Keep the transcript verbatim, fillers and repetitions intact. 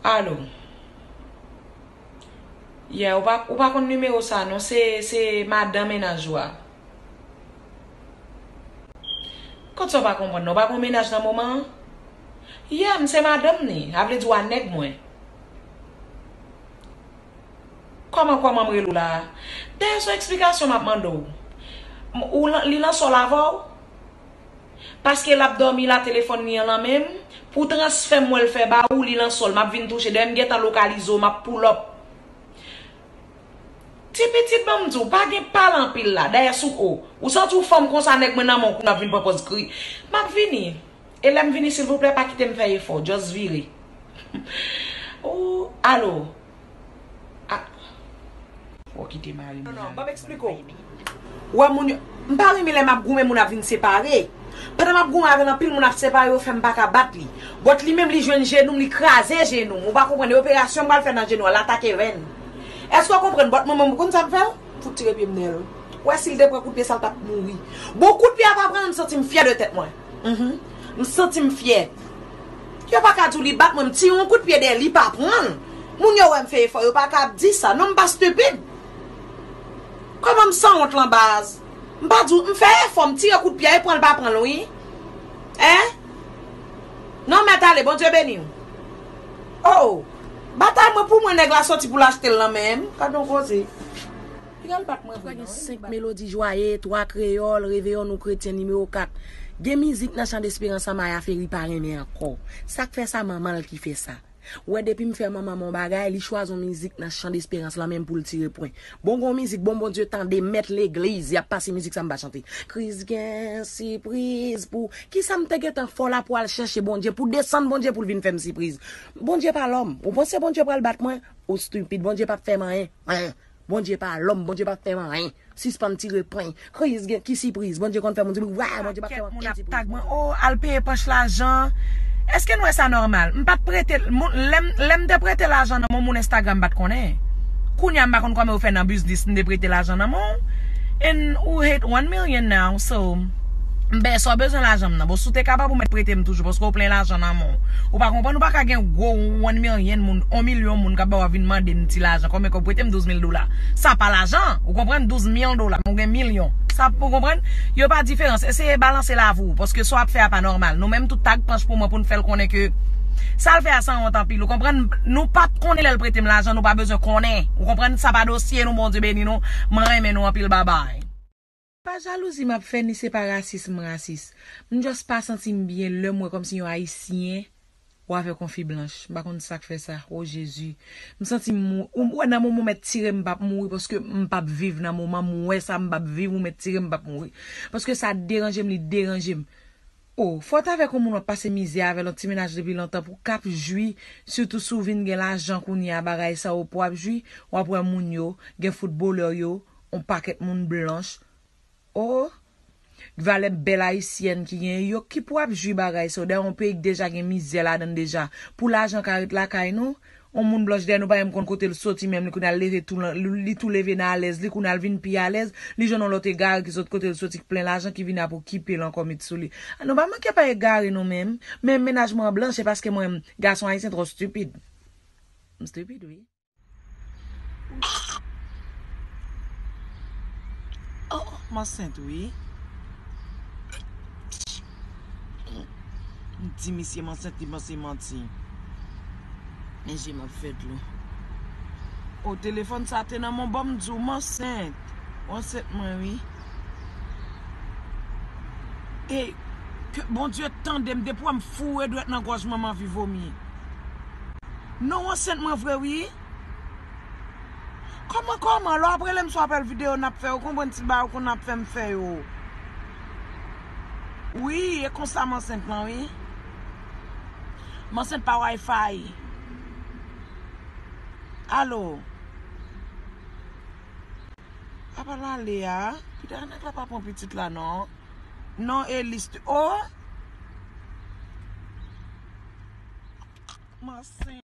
Alo. Yeah, ou pa, ou pa konn nimewo sa non, se, se madan mennaj ou a. Kot sa w pa konprann nan? Ou pa gon mennaj nan moman an? Yeah, m se madanm ni, a vle di w a nèg mwen. Kòman, kòman m rele w la a? Dayè, se yon eksplikasyon m ap mande w. M, ou lan, li lan sòl avè w? Paske l ap dòmi la, telefòn li an lan men m. Pou transfè m wè l fè ba ou, li lan sòl. M ap vin touche. Dayè, m gentan lokalize w, m ap pull up. Ti pitit, ban m di w, pa gen pale anpil la. Dayè, sou o. Ou santi w fanm konsa, nèg mwen nan men w, kounye a ap vin pran pòz kri. M ap vini. E lè m vini, silvouplè, pa kite m fè efò. Just vire. Ou, alo. Ah. Fò w kite mari m. Non, non, ban m eksplike w. Ou wè moun yo, m pa renmen lè m ap goumen, moun ap vin separe. Pandan m ap goumen avè l, anpil moun ap separe, yo fè m pa ka bat li. But li menm, li jwenn jenou m, li kraze jenou m. Ou pa konprann, e operasyon m pral fè nan jenou a, l atake venn. Èske w konprann? But mwen menm, ou konn sa m fè l? Fout tire pye m dèyè l. Ou wè, si l te pran kout pye sa, l t ap mouri. Bon, kout pye a pa pran l, m santi m fyè de tèt mwen. Mhm. M santi m fyè. Yo pa ka di w li bat mwen, m tire yon kout pye dèyè l, li pa pran l. Moun yo wè m fè efò, yo pa ka ap di sa. Non, m pa stupid. Kòman m sanwont lan baz? M pa di w, m fè efò, m tire kout pye a, e pran l pa pran l, wi. Hein? Non, mèt ale, Bondye beni w. Oh! Batay mwen pou mwen, nèg la soti pou l achte l nan men m. Gad yon koze. Li pral bat mwen vre, non. Gen senk melodi jwaye, twa kreyòl, Reveyò nou kretyen nimewo kat. Gen mizik nan Chan Desperans lan Maya Ferry pa renmen ankò. Sa k fè sa, manman l ki fè sa. Ou wè, depi m fè manman m yon bagay, li chwazi yon mizik nan Chan Desperans lan menm pou l tire pwen. Bon, gon mizik, bon, Bondye tande, mèt legliz, y ap pase mizik sa, m pa chante. Kris gen sipriz pou. Kisa m te gentan fè w la pou al chèche Bondye, pou desann Bondye pou l vin fè m sipriz? Bondye pa lòm. Ou panse Bondye pral bat mwen? Ou stupid, Bondye p ap fè m anyen. Anyen. Bondye pa lòm, Bondye p ap fè m anyen. Sispann tire pwen. Kris gen ki sipriz? Bondye konn fè moun di, wa, Bondye p ap fè m anyen. Moun ap tag mwen, o, al peye panch lajan. Èske n wè sa nòmal? M pa t prete, moun, lè m, lè m te prete lajan nan men moun, Instagram pa t konnen. Kounye a m pa konn kòman yo fè nan biznis, m te prete lajan nan men w. And ou hit one million now, so, m bè sa w bezwen lajan m nan. Bon, si w te kapab, ou mèt prete m toujou, paske w plen lajan nan men w. Ou pa konprann, ou pa ka gen gwo one million moun, yon milyon moun k ap ba w ap vin mande m ti lajan. Konbyen kòb? Prete m douz mil dola. Sa pa lajan, ou konprann? Douz mil dola, men w gen milyon. Sa, ou konprann? Yo pa diferans. Eseye balanse lavi w, paske sa w ap fè a pa nòmal. Nou menm tout tag panch pou mwen pou n fè l konnen ke sa l fè a sanwont anpil, ou konprann? Nou pa t konnen lè l prete m lajan, nou pa bezwen konnen. Ou konprann? Sa pa dosye nou, Bondye beni nou. Mwen renmen nou anpil, babay. Pa jalouzi m ap fè, ni se pa rasis m rasis. M just pa santi m byen lè m wè kòmsi yon Ayisyen, ou avèk yon fi blanch. M pa konn sa k fè sa. O Jezi. M santi m mou-, ou wè nan moman w mèt tire m, m p ap mouri paske m p ap viv nan moman m wè sa, m p ap viv, ou mèt tire m, m p ap mouri. Paske sa deranje m, li deranje m. O, fòt avèk yon moun w ap pase mizè avè l, yon ti mennaj depi lontan pou k ap jwi, sitou si w vin gen lajan kounye a, bagay sa yo pou w ap jwi, w ap wè moun yo, gen foutbolè yo, yon pakèt moun blanch. O, valè bèl ayisyèn ki gen yo ki pou ap jwi bagay sa yo. Dayè, yon peyi k deja gen mizè ladan l deja. Pou lajan ka ret lakay nou, yon moun blanch dayè nou pa menm konn kote l soti menm, li kounye a l leve tou lan-, li, li tou leve nan alèz, li kounye a l vin pi alèz, li jwenn yon lòt egare ki sot kote l soti k plen lajan ki vin ap okipe l ankò met sou li. A, nou pa manke pa egare nou menm. Men mennaj mwen an blanch, se paske mwen, gason ayisyen twò stupid. M stupid, wi. Oh, m ansent wi. M di misye m ansent, li panse manti. Men je m ap fè dlo. O, telefòn sa te nan men w, ban m di w m ansent. Ou ansent mwen wi. E ke Bondye tande m, depi w wè m foure dwèt nan gòj mwen, m anvi vomi. Non, w ansent mwen vre wi. Kòman, kòman? Lè w ap rele m sou apèl videyo n ap fè, ou konprann ti bagay ou konn ap fè m fè yo. Wi, e konsa m ansent lan wi. M ansent pa Wi-Fi. Alo. Apa l ale a? Pita nèg la pa pran pitit la non. Non, Elis. O! M ansent.